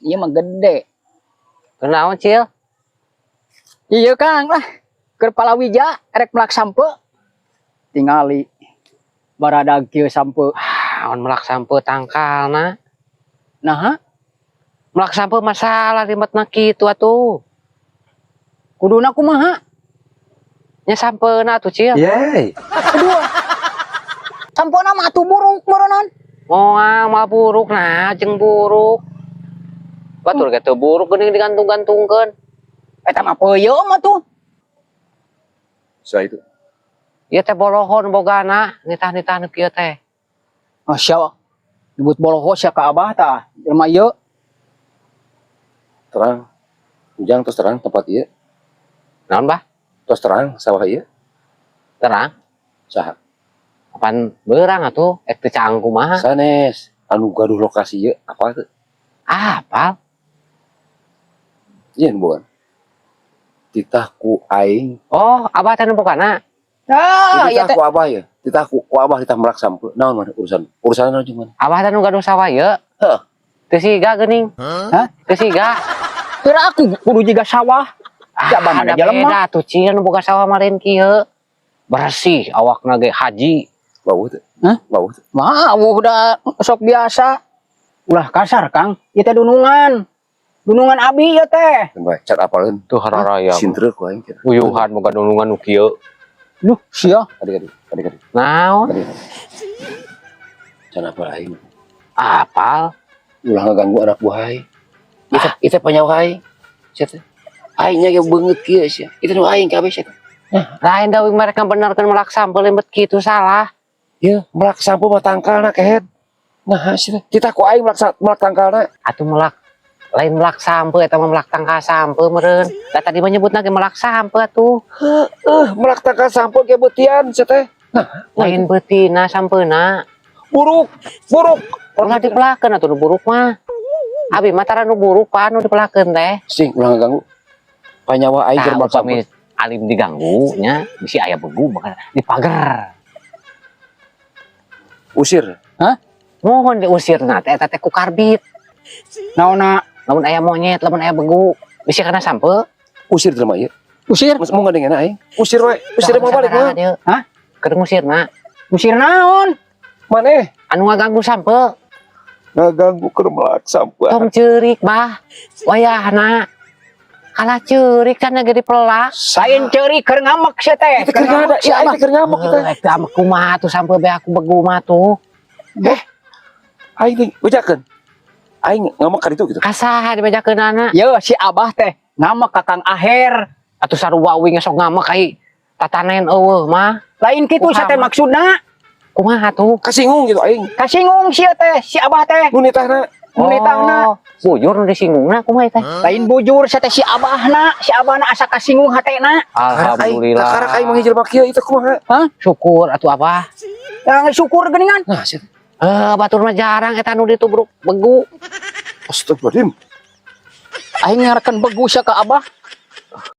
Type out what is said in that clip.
Ieu mah gede. Kunaon, Cil? Iya, Kang, lah. Keur palawija erek melak sampeu. Tingali baradag kieu sampeu. Naon melak sampeu tangkalna? Nah, Melak sampeu masalah ribetna kitu atuh. Kuduna kumaha? Nya sampeuna atuh, Cil. Yeay. Kedua. Sampeu mah atuh buruk meureunnan. Moal mah buruk, nah jeung buruk. Batur ge teu buruk geuning digantung-gantungkeun. Eta mah peuyeum atuh. Sa itu. Ieu teh bolohon bogana, nitah-nitah nu kieu teh. Masya. Nyebut boloho sia ka Abah tah. Jelema ieu. Terang. Ujang, terus terang tempat ieu. Naon, Bah? Terus terang sawah ieu. Terang. Saha? Apaan beurang atuh, ek teu caang kumaha? Sanes. Anu gaduh lokasi ieu apa teu? Apal? Ieu bukan. Titah ku aing. Oh, Abah teh nu bogana. Ah, ieu Titah teh. Ku Abah ya. Titah ku Abah titah melak sampeu. Naon mana urusan? Urusan naon jeung mana? Abah teh nu gaduh sawah ieu. Heuh. Teu siga geuning. Hah? Teu siga. Kira aku kudu jiga sawah. Ya, Abah mana Ah, ada jelema. beda tuh, Cil, nu boga sawah mah lain kieu. Bersih awakna ge haji. Bau teu? Hah? Bau teu? Wah, udah sok biasa. Ulah kasar, Kang. Ieu teh dunungan. Dunungan abi ieu teh. Kan bae cat apaleun. Tuh hararaya. Sintre ku aing kira. Uyuhan boga dunungan nu kieu. Duh, sia. Adik adik, adik adik. Naon? Adik. Can apal aing. Apal? Ulah ngaganggu anak buah aing. Itu panyawa aing. Sia teh. Aingnya ge beungeut kieu sia. Itu nu aing kabeh sia. Lain da mereka benarkeun melak sampeu lembet kitu salah. Ieu melak sampeu mah tangkalna kehed. Nah, sia teh. Titah ku aing melak melak tangkalna. Atuh melak lain melak sampeu, eta mah melak tangkal sampeu meureun. Da tadi mah nyebutna ge melak sampeu atuh. Heuh, melak tangkal sampeu ge beutian sia teh. Nah, Lain beutina sampeuna. Buruk, buruk. Ulah dipelakeun atuh nu buruk mah. Abi mah tara nu buruk pan nu dipelakeun teh. Sing ulah ngaganggu. Panyawa aing keur Nah, melak sampeu. upami alim diganggu nya bisi aya begu maka dipager. Usir. Mohon diusirna teh eta teh ku karbit. Naonna? Lamun aya monyet, lamun aya begu, bisi kana sampeu. Usir jelema ieu. Usir. Mau ngadengena aing. Usir we. Usir mau balik mah. Hah? Keur ngusirna. Usir naon? Maneh Anu ngaganggu sampeu. Ngaganggu keur melak sampeu. Tong ceurik, Bah. Wayahna. Kalah ceurik kan ge dipelak. Lain ceurik, keur ngamek sia teh. Itu keur ngada, ya aing teh keur ngamuk kita. Heuh, eta mah kumaha tuh sampeu be aku begu mah tuh. Aing teh bejakeun. Aing ngamuk ka ditu gitu. Kasaha dibejakeunana? Ye, si Abah teh ngamek ka Kang Aher. Atuh sarua uing sok ngamek ai tatanen eueuh mah. Lain kitu sia teh Kumaha? Maksudna. Kumaha tuh? Kasinggung gitu aing. Kasinggung sia teh, si Abah teh. Nu nitahna. Nu nitahna. Oh, bujur nu disinggungna kumaha teh? Lain bujur sia teh, si Abahna, si Abahna asa kasinggung hatena. Alhamdulillah. Kakarak aing manggil jelema kieu itu kumaha? Hah? Syukur atuh, Abah. Yang syukur geuningan. Nah, sia. Eh, batur mah jarang eta nu ditubruk begu. Astagfirullahaladzim. Aing ngarekeun begu sia ka Abah.